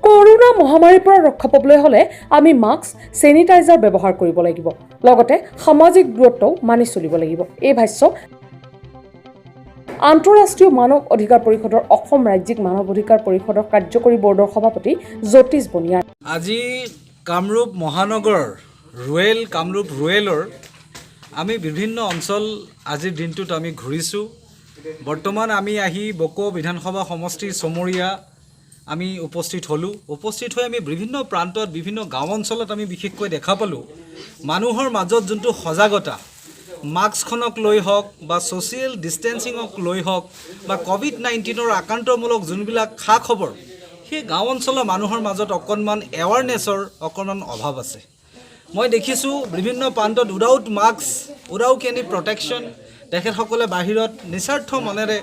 Corona মহামাৰীৰ পৰা ৰক্ষা পাবলৈ হ'লে আমি মাস্ক, চেনিটাইজাৰ ব্যৱহাৰ কৰিব লাগিব, লগতে সামাজিক দূৰত্বও মানি চলিব লাগিব। এই ভাষ্য আন্তঃৰাষ্ট্ৰীয় মানৱ অধিকাৰ পৰিষদৰ অসম ৰাজ্যিক মানৱ অধিকাৰ পৰিষদৰ কাৰ্যকৰী বৰ্ডৰ সভাপতি জ্যোতিষ বনিয়াৰ। আজি কামৰূপ মহানগৰৰ ৰুৱেল, কামৰূপ ৰুৱেলৰ আমি বিভিন্ন অঞ্চল আজিৰ দিনটোত আমি ঘূৰিছোঁ। বৰ্তমান আমি আহি বকো বিধানসভা সমষ্টিৰ চমৰীয়া আমি উপস্থিত হ'লোঁ। উপস্থিত হৈ আমি বিভিন্ন প্ৰান্তত, বিভিন্ন গাঁও অঞ্চলত আমি বিশেষকৈ দেখা পালোঁ, মানুহৰ মাজত যোনটো সজাগতা, মাস্কখনক লৈ হওক বা ছ'চিয়েল ডিষ্টেঞ্চিঙক লৈ হওক বা ক'ভিড-19ৰ আক্ৰান্তমূলক যোনবিলাক খা খবৰ, সেই গাঁও অঞ্চলৰ মানুহৰ মাজত অকণমান এৱাৰনেছৰ অকণমান অভাৱ আছে। মই দেখিছোঁ বিভিন্ন প্ৰান্তত without mask, without any protection তেখেতসকলে বাহিৰত নিস্বাৰ্থ মনেৰে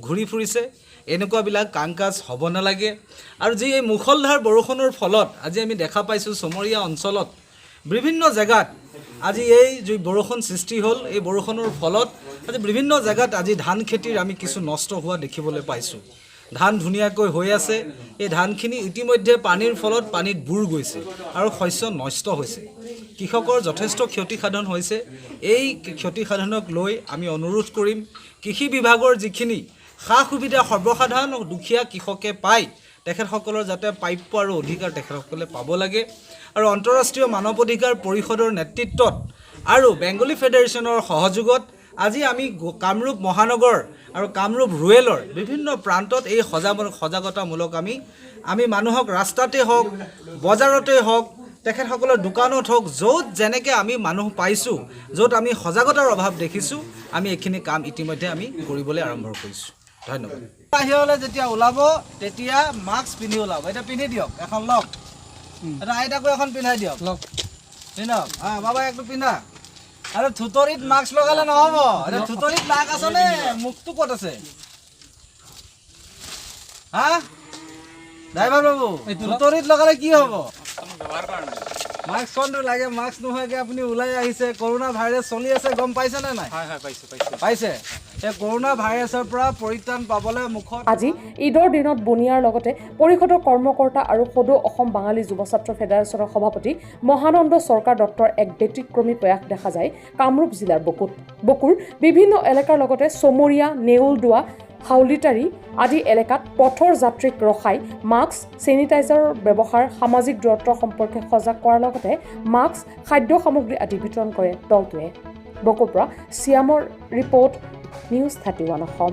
ঘূৰি ফুৰিছে। এনেকুৱাবিলাক কাম কাজ হ'ব নালাগে। আৰু যি এই মুষলধাৰ বৰষুণৰ ফলত আজি আমি দেখা পাইছোঁ, চমৰীয়া অঞ্চলত বিভিন্ন জেগাত আজি এই যি বৰষুণ সৃষ্টি হ'ল, এই বৰষুণৰ ফলত আজি বিভিন্ন জেগাত আজি ধান খেতিৰ আমি কিছু নষ্ট হোৱা দেখিবলৈ পাইছোঁ। ধান ধুনীয়াকৈ হৈ আছে, এই ধানখিনি ইতিমধ্যে পানীৰ ফলত পানীত বুৰ গৈছে আৰু শস্য নষ্ট হৈছে। কৃষকৰ যথেষ্ট ক্ষতিসাধন হৈছে। এই ক্ষতিসাধনক লৈ আমি অনুৰোধ কৰিম, কৃষি বিভাগৰ যিখিনি সা সুবিধা সৰ্বসাধাৰণ দুখীয়া কৃষকে পায়, তেখেতসকলৰ যাতে প্ৰাপ্য আৰু অধিকাৰ তেখেতসকলে পাব লাগে। আৰু আন্তঃৰাষ্ট্ৰীয় মানৱ অধিকাৰ পৰিষদৰ নেতৃত্বত আৰু বেংগলী ফেডাৰেশ্যনৰ সহযোগত আজি আমি কামৰূপ মহানগৰ আৰু কামৰূপ ৰুৱেলৰ বিভিন্ন প্ৰান্তত এই সজাগতামূলক আমি আমি মানুহক ৰাস্তাতে হওক, বজাৰতে হওক, তেখেতসকলৰ দোকানত হওক, য'ত যেনেকৈ আমি মানুহ পাইছোঁ, য'ত আমি সজাগতাৰ অভাৱ দেখিছোঁ, আমি এইখিনি কাম ইতিমধ্যে আমি কৰিবলৈ আৰম্ভ কৰিছোঁ। ধন্যবাদ। বাহিৰলৈ যেতিয়া ওলাব, তেতিয়া মাস্ক পিন্ধি ওলাব। এতিয়া পিন্ধি দিয়ক এখন, লওক। এটা আইতাকো এখন পিন্ধাই দিয়ক। লওক, পিন্ধক। অঁ বাবা, একটো পিন্ধা। আৰু থুতৰিত মাস্ক লগালে নহ'ব। এতিয়া থুতৰিত নাক আছেনে? মুখটো ক'ত আছে? হা ড্ৰাইভাৰ বাবু, থুতৰিত লগালে কি হ'ব? মাস্কখনটো লাগে। মাস্ক নোহোৱাকৈ আপুনি ওলাই আহিছে। কৰোণা ভাইৰাছ চলি আছে, গম পাইছেনে নাই? হয়, পাইছোঁ পাইছোঁ। পাইছে। এই কৰোণা ভাইৰাছৰ পৰা পৰিত্ৰাণ পাবলৈ মুখত আজি ঈদৰ দিনত বনিয়াৰ লগতে পৰিষদৰ কৰ্মকৰ্তা আৰু সদৌ অসম বাঙালী যুৱ ছাত্ৰ ফেডাৰেশ্যনৰ সভাপতি মহানন্দ চৰকাৰ দত্তৰ এক ব্যতিক্ৰমী প্ৰয়াস দেখা যায় কামৰূপ জিলাৰ বকুত। বকুৰ বিভিন্ন এলেকাৰ লগতে চমৰীয়া, নেউলদোৱা, হাউলিটাৰী আদি এলেকাত পথৰ যাত্ৰীক ৰখাই মাস্ক, চেনিটাইজাৰৰ ব্যৱহাৰ, সামাজিক দূৰত্ব সম্পৰ্কে সজাগ কৰাৰ লগতে মাস্ক, খাদ্য সামগ্ৰী আদি বিতৰণ কৰে দলটোৱে। বকুৰ পৰা চিয়ামৰ ৰিপৰ্ট, নিউজ 31 অসম।